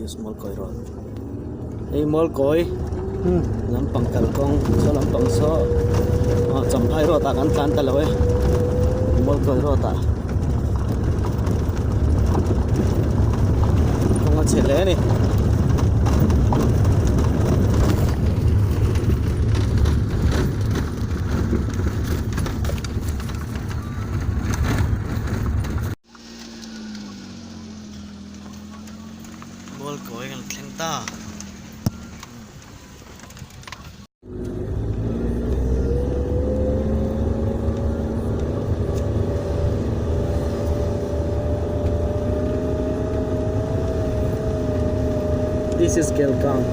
This is Mualkawi road hei Mualkawi lampang kalkawng saw lampang saw aw Champhai road ah kan tlan ta lo e Mualkawi road ah kawng a chhe hle a ni. Mualkawi kan thleng ta. This is Kelkang.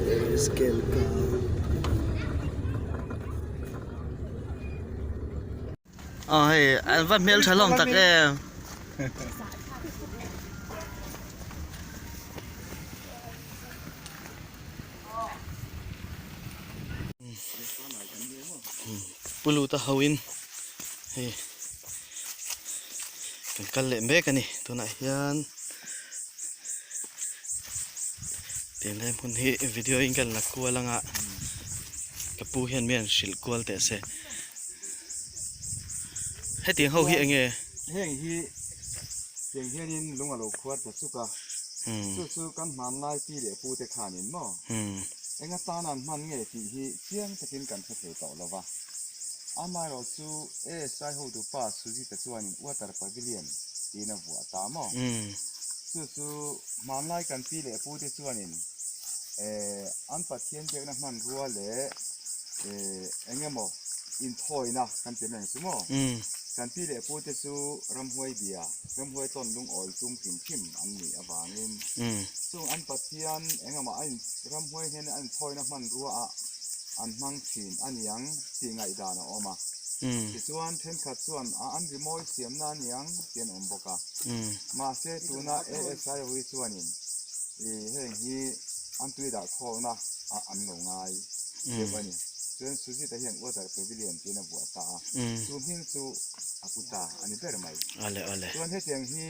This is Kelkang. Aw hei an va hmel tha hlawm tak em. Pu Luta hoin hei kan kal leh mek a ni tunah hian tiang lai hmun hi video in kan la kual anga ka pu hian mi an hrilh kual teh se hetiang ho hi eng nge heng hi tiang hianin lung a lo khuar ta chuk a chu chu kan hmanlai pi leh pu te khanin maw eng atan an hman nge tih hi chiang takin kan hre thei tawh lo va. Amaherawh chu ASI hotu pa Sujita chuanin Water Pavilion tiin a vuah ta maw? Chu chu hmanlai kan pi leh pu te chuanin an Pathian biakna hmanrua leh eng emaw inthawina kan ti mai ang chu maw? Kan pi leh pu te chu ramhuai bia, ramhuai tlawn lungawi tum hrim hrim an nih avangin chung an Pathian eng emaw a ramhuai hnena an inthawina hmanrua ah an hmang thin a niang tih ngaihdan a awm a. Tichuan thenkhat chuan a an rimawi siamna a niang tih an awm bawk a. Mahse tuna ASI ho hi chuanin i heng hi an tui dah khawlna ah an lo ngai deuh a ni. Chuan Sujit-a hian Water Pavilion tiin a buah ta a, chu hming chu a pu ta a ni ber mai. Chuan hetiang hi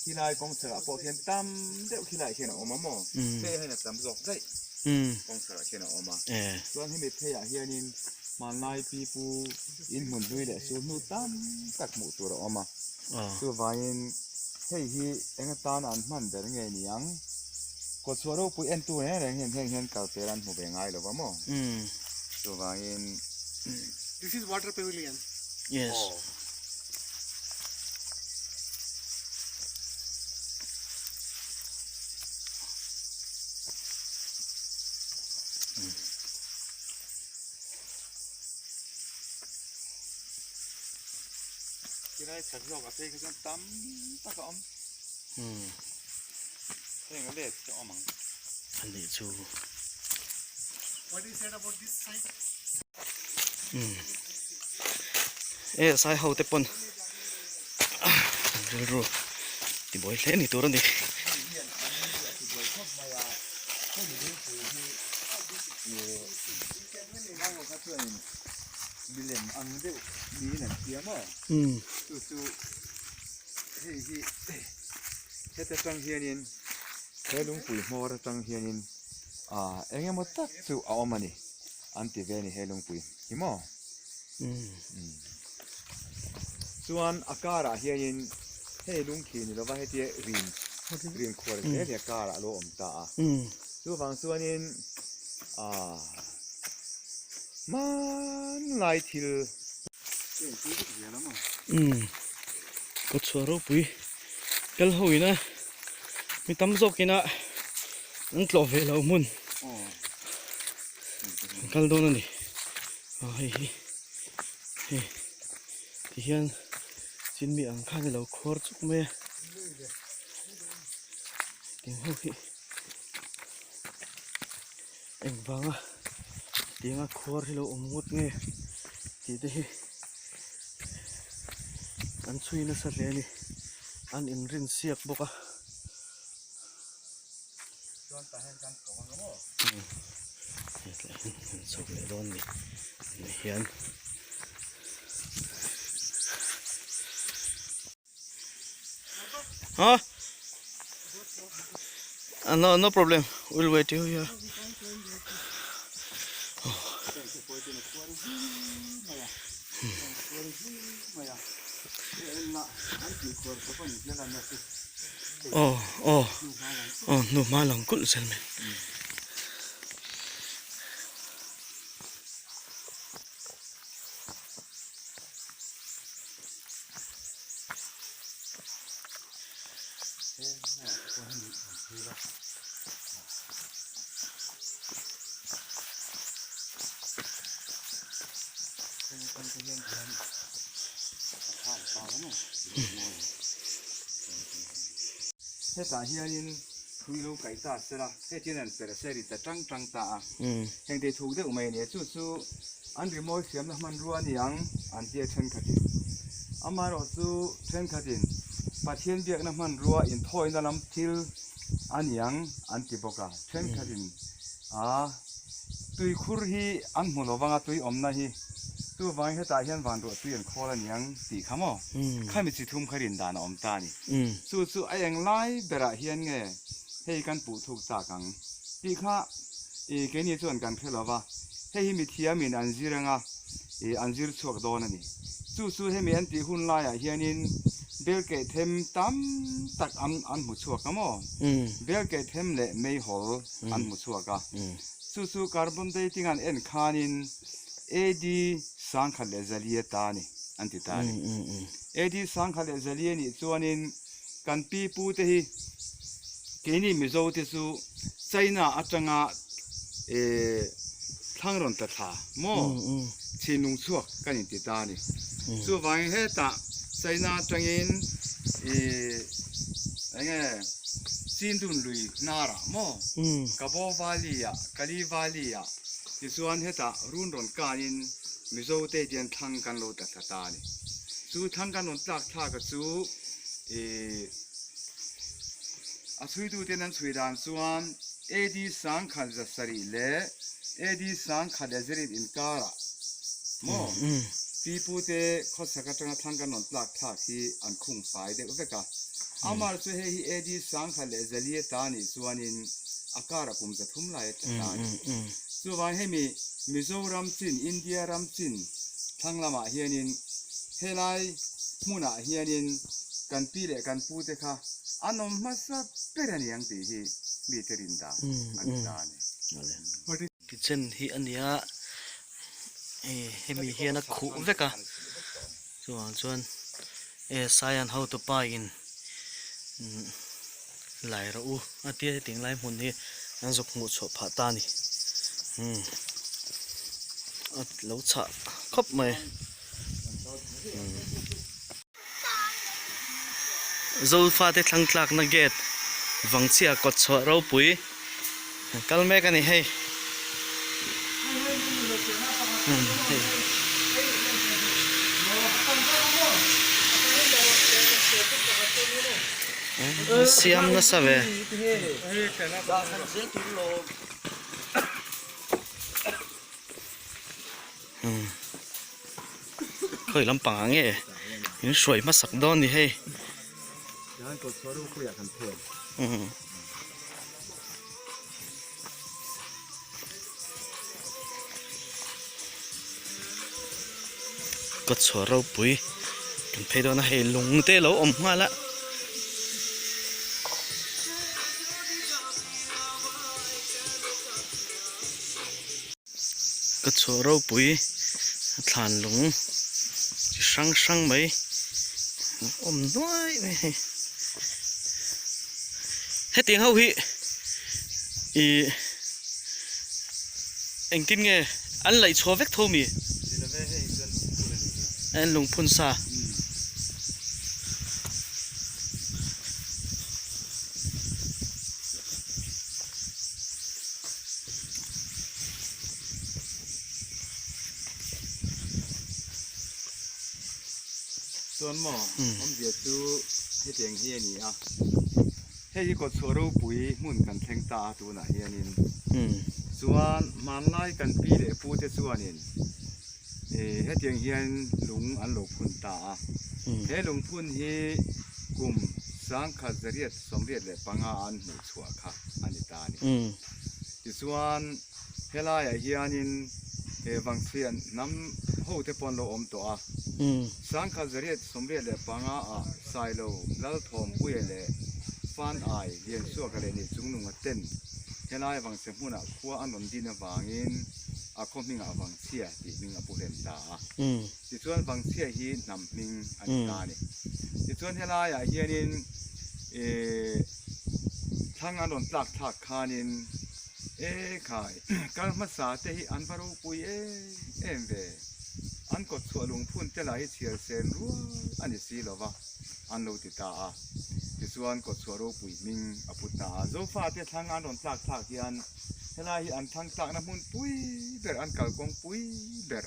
khilai kawngchhakah pawh khian tam deuh khilaiah khian a awm a maw? Hei hian a tam zawk daih kawngchhakah khian a awm a. Chuan hemi pheiah hianin hmanlai pipu inhmun hlui leh su hnu tam tak hmuh tur a awm a. Chuvangin hei hi eng atana an hman ber nge ni ang? Kawtchhuah ropui entu reng reng hian heng hian kal tel an hmu ve ngai lo va maw? Chuvangin. This is water pavilion. Yes. Tilai chak zawk a phei kha chuan tam tak a awm. Heng a let te awm ang. A nih chu. What is said about this site? E sai ho te pawn rilru tibuai hle ni tur a ni. Milem ang deuh niin an siam a, chu chu hei hi heta tang hianin he lungpui hmawr atang hianin ah eng emaw tak chu a awm a ni an ti ve a ni he lungpui hi maw chuan a karah hianin hei lungthi ni lova hetia rin rin khuar zel hi a karah a lo awm ta a chuvang chuanin ah hmanlai thil Kawtchhuah ropui kal ho ina mi tam zawk ina an tlawh ve loh hmun an kal dawn a ni aw hei hi hei ti hian chin mi ang khan alo khuar chuk mai a tiang ho hi engvanga tianga khuar hi lo awm ngawt nge tih te hi an chhui nasa hle a ni an inrin siak bawk a. Hetah hian kan chho leh dawn a ni tah hian. Huh? Uh, no, no problem. We'll wait you here. Oh, oh, oh, nu ma lang kulh zel mai. Hetah hianin thui lo kaih ta sela, hetian an per se ri ta tang tang ta a, heng te thuk deuh mai a ni a, chu chu an rimawi siamna hmanrua a ni ang an tia thenkhatin. Amaherawhchu thenkhatin Pathian biakna hmanrua inthawina lam thil a ni ang an ti bawk a, thenkhatin a tuikhur hi an hmu lo vang a, tui awmna hi chuvangin hetah hian vanruah tui an khawl a ni ang tih kha maw? Khami chi thum kha rin dan a awm ta a ni. Chu chu a eng lai berah hian nge hei kan puh thuk chak ang tih kha i keini chuan kan hre lo va, hei hi mithiamin an zir anga i an zir chhuak dawn a ni. Chu chu hemi an tih hun laiah hianin belkeh them tam tak an an hmu chhuak a maw? Belkeh them leh meihawl an hmu chhuak a. Chu chu carbon dating an en khanin AD 1004 ta a ni an ti ta a ni. AD 1004 nih chuanin kan pi pu te hi keini Mizo te chu China atanga eh thlang rawn tla thla maw thinlung chhuak kan inti ta a ni. Chuvangin hetah China atangin ih eng nge Chindun lui hnarah maw Kabo Valley ah Kali Valley ah tichuan hetah run rawn kanin Mizo te hian thlang kan lo tla thla ta a ni. Chu thlang kan rawn tlak thlak a chu ih a chhuituten an chhui dan chuan AD 1700 leh AD 1008 inkarah maw pipute khawsak atanga thlang kan rawn tlak thlak hi an khung fai deuh vek a. Amar chu hei hi AD 1004 ta nih chuanin a karah kum 300 lai a tla ta a ni. Chuvang hemi Mizoram chin, India ram chin thlang lamah hianin helai hmunah hianin kan pi leh kan pu te kha an awm hmasa ber a ni ang tih hi mite rin dan a ni ta a ni. Kitchen hi a nia hemi hian a khuh vek a chuvang chuan Saian hotupa in lai rawh u a tia hetiang lai hmun hi an zuk hmuh chhuah phah ta a ni a lo chhah khawp mai. Zofate thlang tlakna gate Vangchhia kawt chhuah ropui an kal mek a ni hei. Siam nasa ve. Khawi lampang ah nge in hruai hmasak dawn ni hei. Kawtchhuah ropui kan phei dawn a hei lung te a lo awm nghal a. Ka chhuah ropui a thlan lung chi hrang hrang mai awm nuai mai hei hetiang ho hi ih engtin nge an laih chhuah vek tho mi an lungphun sa. Chuan maw awmzia chu hetiang hi a ni a, Hei hi kawtchhuah ropui hmun kan thleng ta a tunah hianin chuan hmanlai kan pi leh pu te chuanin ih hetiang hian lung an lo phun ta a. He lungphun hi kum sangkhat zariat 85 a an hmuh chhuah kha a ni ta a ni. Tichuan helaiah hianin he Vangchhian hnam hote pawh an lo awm tawh a. 1885 ah Sailo Lalthawmpuia leh Fanai Liansuaka leh Nihchungnunga ten helai Vangchhe hmunah khua an rawn din avangin a khaw hmingah Vangchhia tih hming a pu hlen ta a. Tichuan Vangchhia hi hnam hming a ni ta a ni. Tichuan helaiah hianin ih thlang an rawn tlak thlak khanin e khai kal hmasa te hi an va ropui em em ve. An kawt chhuah lungphun te lah hi chhiar sen rual a ni si lo va, an lo ti ta a. Tichuan kawt chhuah ropui hming a pu ta a. Zofate thlang an rawn tlak thlak hian helai hi an thlang tlakna hmun pui ber, an kalkawng pui ber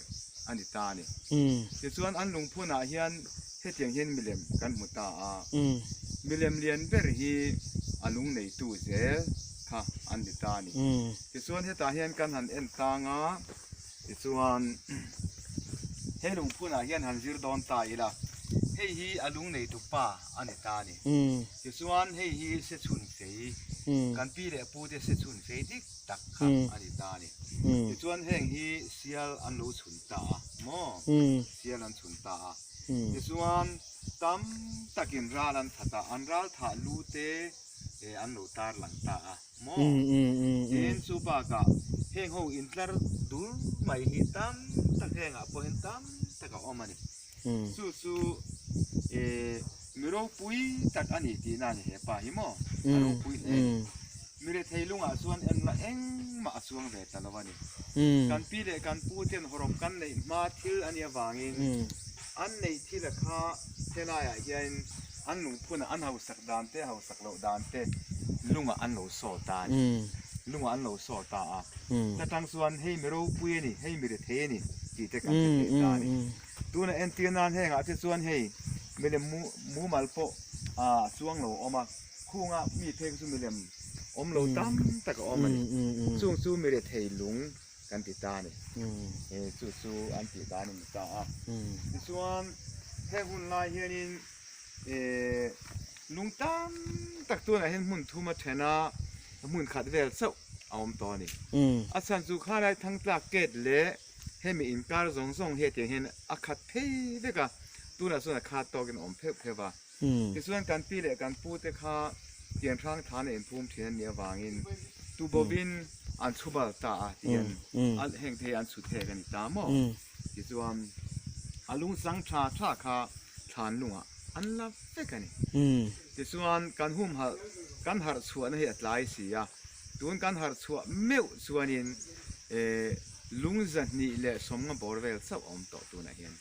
a ni ta a ni. Tichuan an lungphunah hian hetiang hian milem kan hmu ta a. Milem lian ber hi a lung neitu zel kha an ni ta a ni. Tichuan hetah hian kan han en tang a. Tichuan he lungphunah hian han zir dawn ta ila, hei hi a lung neitu pa a ni ta a ni. Tichuan hei hi se chhun fei, kan pi leh pu te se chhun fei dik tak kha a ni ta a ni. Tichuan heng hi sial an lo chhun ta a maw? Sial an chhun ta a. Tichuan tam takin ral an that a, an ral thah lu te an lo tar lang ta a maw? Tin chu bakah heng ho intlar dur mai hi tam tak hengah pawh hian tam tak a awm a ni. Chu chu mi ropui tak a ni tihna a ni he pa hi maw? A ropui hle a ni. Mi rethei lungah chuan enla engmah a chuang ve ta lo a ni. Kan pi leh kan pu ten hawrawp kan neih hma thil a nih avangin an neih thil a kha helaiah hian an lungphunah an hausak dan te hausak loh dan te lungah an lo saw ta a ni. Lungah an lo saw ta a. Ta tang chuan hei mi ropui a ni, hei mi rethei a ni tih te kan hre thei ta a ni. Tuna entir nan hengah te chuan hei milem mumal pawh a chuang lo awm a. Khunga mi phek chu milem awm lo tam tak a awm a ni. Chung chu mi rethei lung kan ti ta a ni. He chu chu an tih dan a ni ta a. Tichuan he hun lai hianin lung tam tak tunah hian hmun thum a then a, hmun khat vel chauh a awm tawh a ni. A chhan chu khalai thangtlak gate leh hemi inkar zawng zawng hi hetiang hian a khat phei vek a, tunah chuan a khat tawkin a awm pheuh pheuh va. Tichuan kan pi leh kan pu te kha Tianhrang thana inphum thin an nih avangin tubovin an chhubal ta a ti hian heng te hi an chhut hek a ni ta maw? Tichuan a lungchang tha tha kha thlan lungah an la vek a ni. Tichuan kan humhalh kan harh chhuahna hi a tlai si a, tun kan harh chhuah meuh chuanin lung 250 bawr vel chauh a awm tawh tunah hian.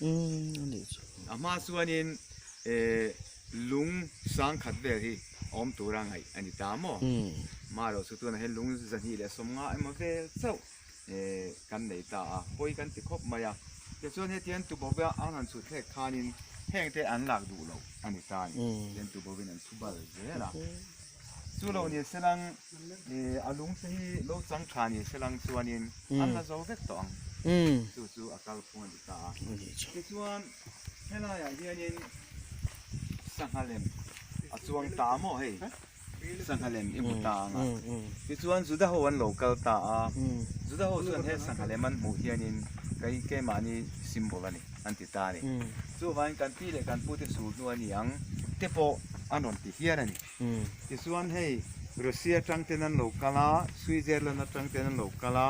A hma chuanin Lung 1000 vel hi awm tura ngaih a ni ta maw? Marawh chu tunah hian lung 250 emaw vel chauh kan nei ta a, pawi kan ti khawp mai a. Tichuan hetiang tubova an han chhut hlek khanin heng te an lak duh loh a ni ta a ni. Tichuan tubovin an chhu bal zel a. Chu lo ni selang a lung te hi lo chang tha ni selang chuanin an la zo vek tawh ang. Chu chu a kalphung a ni ta a. Tichuan. Helaiah hianin sangha lem a chuang ta maw hei sangha lem i hmu ta ang a tichuan Juda ho an lo kal ta a Juda ho chuan he sangha lem an hmuh hianin kei keimahni symbol a ni an ti ta a ni chuvangin kan pi leh kan pute sul hnu a ni ang te pawh an rawn ti hial a ni tichuan hei Russia atang ten an lo kal a Switzerland atang ten an lo kal a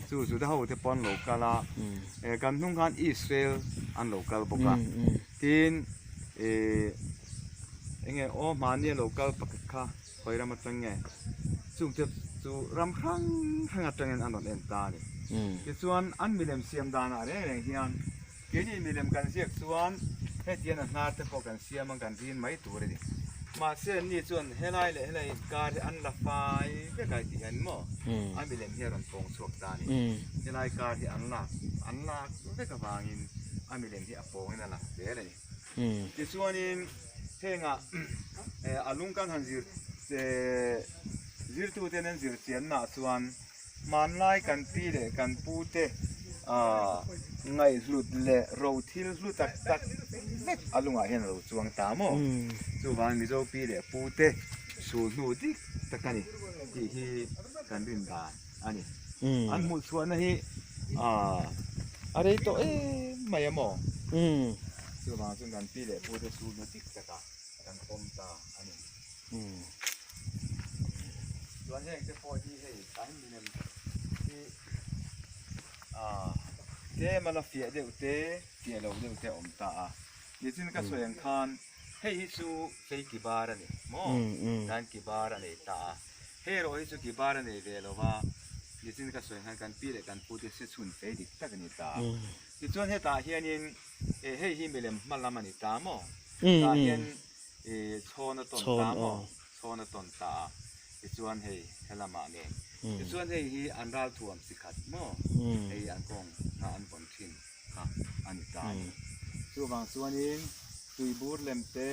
chu Juda ho te pawh an lo kal a. Kan hnung khan Israel an lo kal bawk a, tin ih enge aw hmani a lo kal pakhat kha khawi ram atang nge chung te chu ram hrang hrang atangin an rawn en ta a ni. Tichuan an milem siam danah reng reng hian keini milem kan ziak chuan hetiang a hnar te pawh kan siam a kan rin mai tur a ni. Mahse anni chuan helai leh helai inkar hi an la fai vek a tih hian maw a milem hi a rawn pawng chhuak ta a ni. Helai kar hi an lak an lak vek avangin a milem hi a pawngin a lang zel a ni. Tichuanin hengah a lung kan han zir. Zirtuten an zir chiannaah chuan hmanlai kan pi leh kan pute ngaihhlut leh ro thil hlu tak tak vek a lungah hian a lo chuang ta maw? Chuvang Mizo pi leh pute sul hnu dik tak a ni tih hi kan rin dan a ni. An hmuh chhuahna hi a rei tawh em mai a maw? Chuvang chuan kan pi leh pute sul hnu dik takah kan pawm ta a ni. Chuan heng te pawh hi hei tlai milem hi ah tlem a la fiah deuh te fiah lo deuh te a awm ta a nichin ka sawi ang khan hei hi chu fei ki bar a ni maw tlai ki bar a nei ta a hei erawh hi chu ki bar a nei ve lo va nichin ka sawi ang khan kan pi leh kan pu te se chhun fei dik tak a ni ta a tichuan hetah hianin hei hi milem hma lam a ni ta maw tah hian. I chhawn a tawn ta maw? Chhawn a tawn ta a, tichuan hei helamah nen. Tichuan hei hi an ral thuam si khat maw? Hei an kawng nga an vawn thin kha a ni ta a ni. Chuvang chuanin tuibur lem te,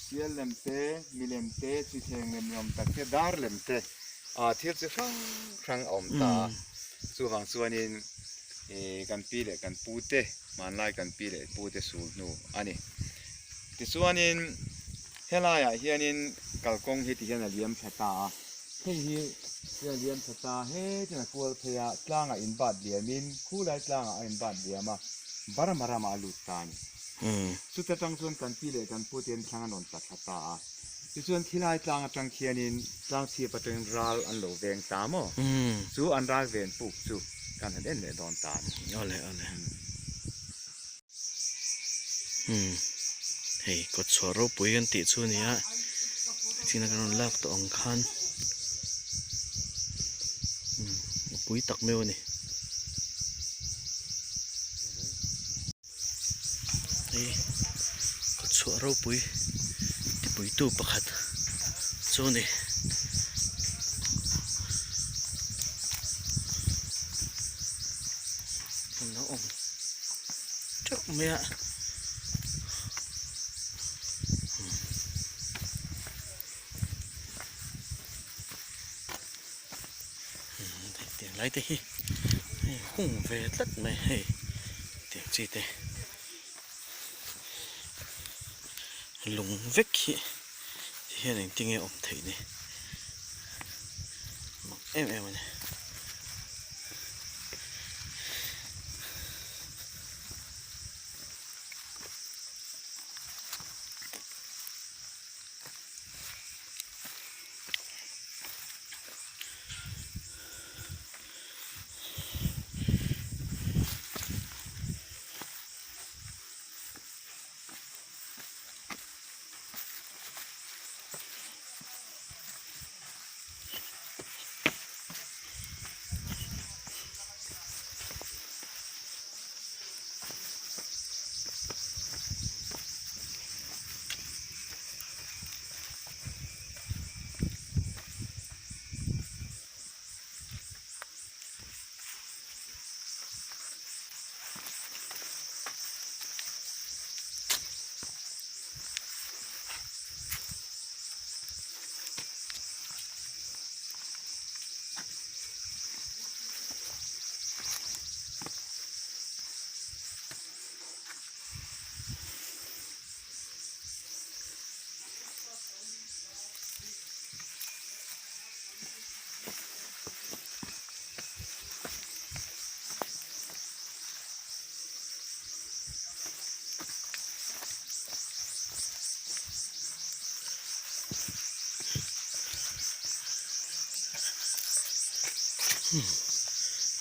sial lem te, milem te, chithleng lem ni awm tak te, dar lem te, thil chi hrang hrang a awm ta a. Chuvang chuanin kan pi leh kan pu te. Hmanlai kan pi leh pu te sul hnu a ni. Tichuanin helaiah hianin kalkawng hi tihian a liam thla ta a, hei hi a liam thla ta hetin a kual phei a, tlangah inbat liamin khulai tlangah a inbat liam a, Burma ramah a lut ta a ni. Chuta tang chuan kan pi leh kan pu te hian thlang an rawn tla thla ta a. Tichuan khilai tlang atang khianin tlang chhip atangin ral an lo veng ta maw? Chu an ral ven puk chu kan han en leh dawn ta a ni. Awle awle. Umm hei kawtchhuah ropui kan tih chu a ni a, china kan rawn lak tawh ang khan umm a pui tak meuh a ni. Hei kawtchhuah ropui tipuitu pakhat chu a ni. Hmun a awm teuh mai a. Hetiang lai te hi hei hung ve tlat mai hei tiang chi te lung vek hi ti hian engtin nge awm theih ni mak em em a ni.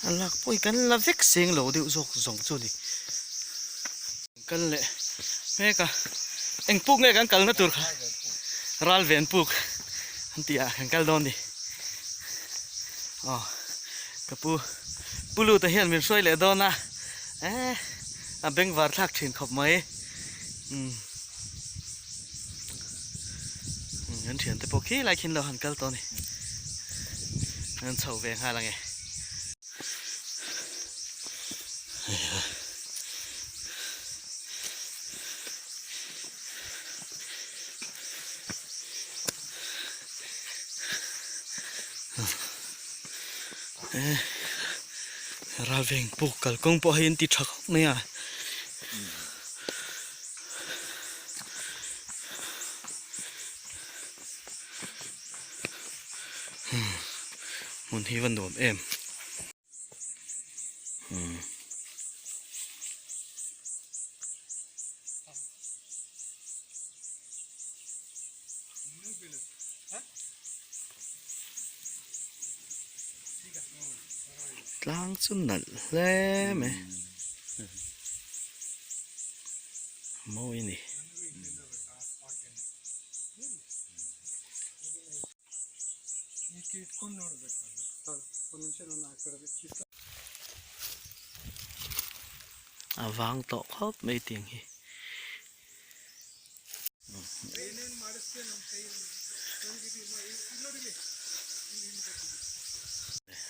A lak pawh hi kan la vek seng lo deuh zawk zawng chu a ni. Kal leh mek a, eng puk nge kan kalna tur kha ral ven puk an tih ah kan kal dawn ni aw ka pu pu luta hian min hruai leh dawn a eh a bengvar thlak thin khawp mai umm kan thiante pawh khi lai khin lo han kal tawh a ni an chho ve nghal ang e. Eh Raveng puk kalkawng pawh hei an ti tha khawp mai a. Hmun hi va nuam em. Tlang chu nalh hle mai mawi a ni. A vang tawh khawp mai tiang hi.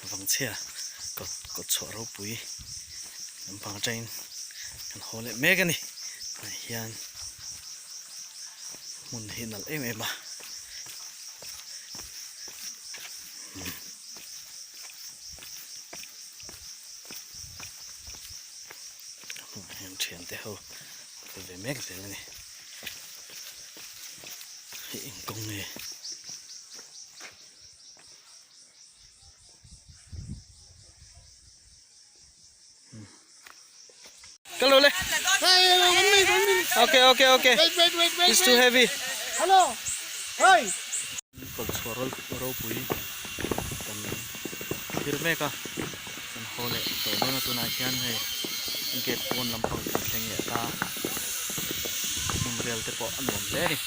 Vangchhia kawt kawt chhuah ropui lampang atangin kan haw leh mek a ni tunah hian hmun hi nalh em em a. Heng thiante ho kal ve mek zel a ni. Hei eng kawng nge? Kal lo le. Okay, okay, okay. Wait, wait, wait, wait. It's too heavy. Hello. Hey. Kawlchhuah ropui kan thlir mek a, kan haw leh tawh dawn a tunah hian hei gate pawn lampang kan thleng leh ta, hmun vel te pawh a nuam hle a ni.